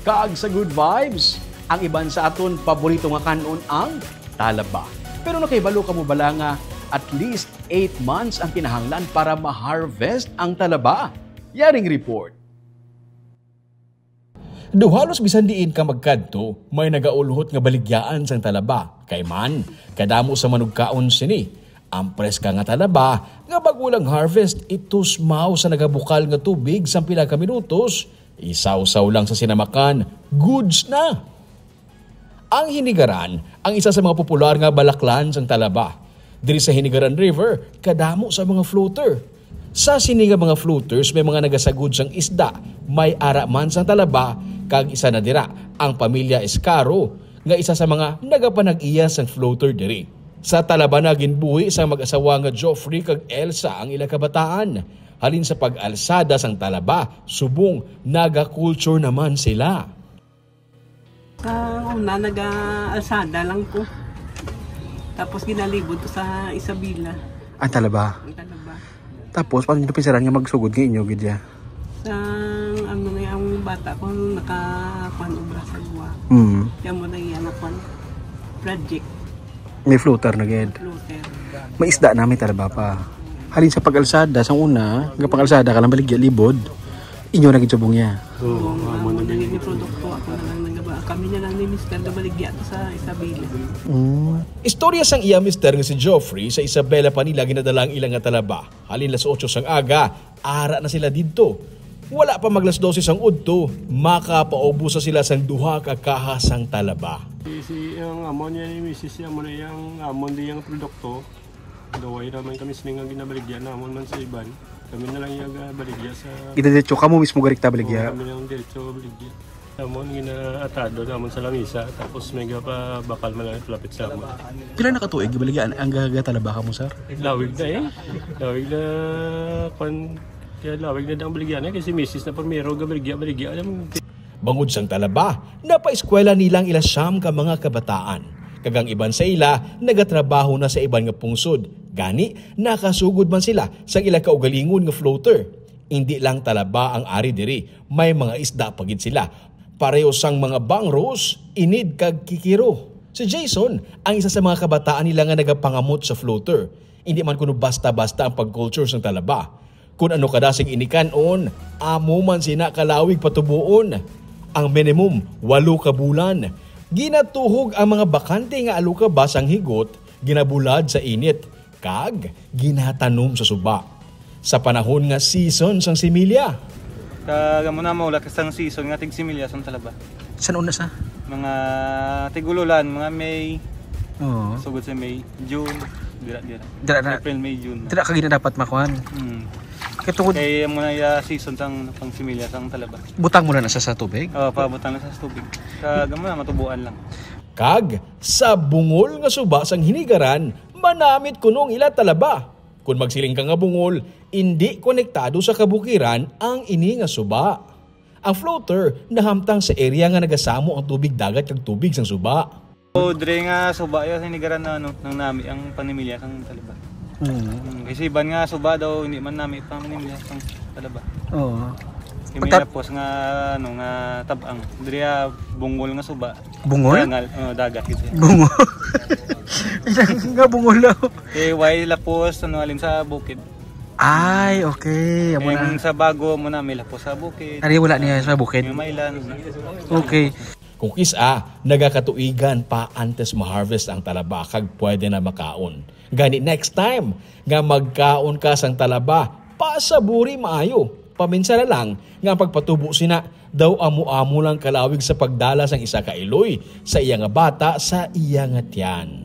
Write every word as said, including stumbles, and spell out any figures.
Kag sa good vibes, ang iban sa aton paborito nga kan-on ang talaba. Pero nakahibalo kamo bala nga at least eight months ang kinahanglan para ma-harvest ang talaba? Yaring report. Daw halos bisan diin ka magkadto, may nagaulhot nga baligyaan sang talaba. Kay man, kadamo sa manugkaon sini. Ang preska nga talaba nga bag-o lang harvest, itusmaw sa nagabukal nga tubig sang pila ka minutos, isawsaw lang sa sinamakan, goods na. Ang hinigaran ang isa sa mga popular nga balaklan sang talaba. Diri sa Hinigaran River, kadamo sa mga floater. Sa sini nga mga floaters, may mga nagasagod sang isda, may ara man sang talaba, kag isa na dira ang pamilya Escaro, nga isa sa mga nagapanag-iya sang floater diri. Sa talaba na ginbuhi sang mag-asawa nga Geoffrey kag Elsa ang ila kabataan. Halin sa pag-alsada sang talaba, subong naga-culture naman sila. Sa una, naga-alsada lang ko. Tapos ginalibot ko sa Isabela. Ang talaba. Ang talaba. Tapos, paano nyo pinsaran nga magsugod nga inyo gid ya? Sa ano na yung bata ko, nakakuan obra sa Guam. Mm. Kaya mo na iya nga kuan, project. May floater na gid. Floater. May isda na, may talaba pa. Halin sa pag-alsada, sa una, nga pang-alsada ka lang baligya, libod, inyo na gid subong ya. Oo, amo na gid. Yung produkto, ako na lang nagaba-, kami na lang ni Mister gabaligya to sa Isabela. Mm. Istorya sang iya mister nga si Geoffrey, sa Isabela pa nila ginadala ang ila nga talaba. Halin las otso sang aga, ara na sila didto. Wala pa maglas dose sang udto, makapaubos na sila sang duha ka kaha sang talaba. Si, si, ang amo niya ni misis niya, amo na yang amo di yang produkto. Gaway naman kami sining nga ginabaligya namon man sa iban. Kami na lang yung baligya sa Gidadiretso kamo mismo garik ta Oo, baligya. Kami lang diretso baligya. Namon ginaatado namon sa lamisa, tapos may gapabakal man lang lapit sa amon. Pila na ka tuig baligya ang gaga talaba kamo, sir? Lawig na eh. Lawig na, kwan, kaya lawig na ang baligya na, kasi misis na primero gabaligya, baligya. Alam mo, Bangod sang talaba, napaeskwela nila ang ila siyam ka mga kabataan, kag ang iban sa ila nagatrabaho na sa iban nga pungsod. Gani, nakasugod man sila sang ila kaugalingon nga floater. Indi lang talaba ang ari diri, may mga isda pa gid sila. Pareho sang mga bangros, inid kag kikiro. Si Jason ang isa sa mga kabataan nila nga nagapangamot sa floater. Indi man kuno basta-basta ang pag-culture sang talaba. Kon ano kadasig ini kan-on, amo man sina kalawig patubuon. Ang minimum, walo ka bulan. Ginatuhog ang mga bakante nga alukaba sang higot, ginabulad sa init, kag ginatanom sa suba. Sa panahon nga season sang similya. Kag amo na, maulat ka sang season nga tig-similya sang talaba. San una sa? Mga tig-ululan, mga May. Oo. Sugod sa May, June, dira, dira. Dira na. April, May, June. Dira ka gina dapat makuan. Hmm. Kay tungod Kay amo na iya season sang pang-similya sang talaba. Butang mo na na sa, sa tubig? Oo, pabutang na sa tubig. Kag amo na, matubuan lang. Kag sa bungol nga suba sang hinigaran, manamit kuno ang ila talaba. Kon magsiling ka nga bungol, indi konektado sa kabukiran ang ini nga suba. Ang floater nahamtang sa area nga nagasamo ang tubig dagat kag tubig sang suba. O, dre nga suba ya, hinigaran na, ano, nang nami ang panimilya sang talaba. Mm. Mm, kasi iban nga suba daw, hindi man nami panimilya sang talaba. Oo. Kay may Pagka- lapos nga, ano, nga tabang. Dre, ah, bungol nga suba. Bungol? Dangal, oh, dagat gid siya. Bungol. Nga bungol daw. Kay way lapos, ano, halin sa bukid. Ay, okay. Amo na. Yung sa bago mo na, may lapos sa bukid. Ari, wala niya sa bukid. May mailan. Okay. Kung kis-a, nagakatuigan pa antes ma-harvest ang talaba kag pwede na makaon. Gani next time nga magkaon ka sang talaba, pasaburi maayo. Paminsa na lang nga ang pagpatubo sina daw amo-amo lang kalawig sa pagdala sang isa ka iloy sa iya nga bata sa iya nga tiyan.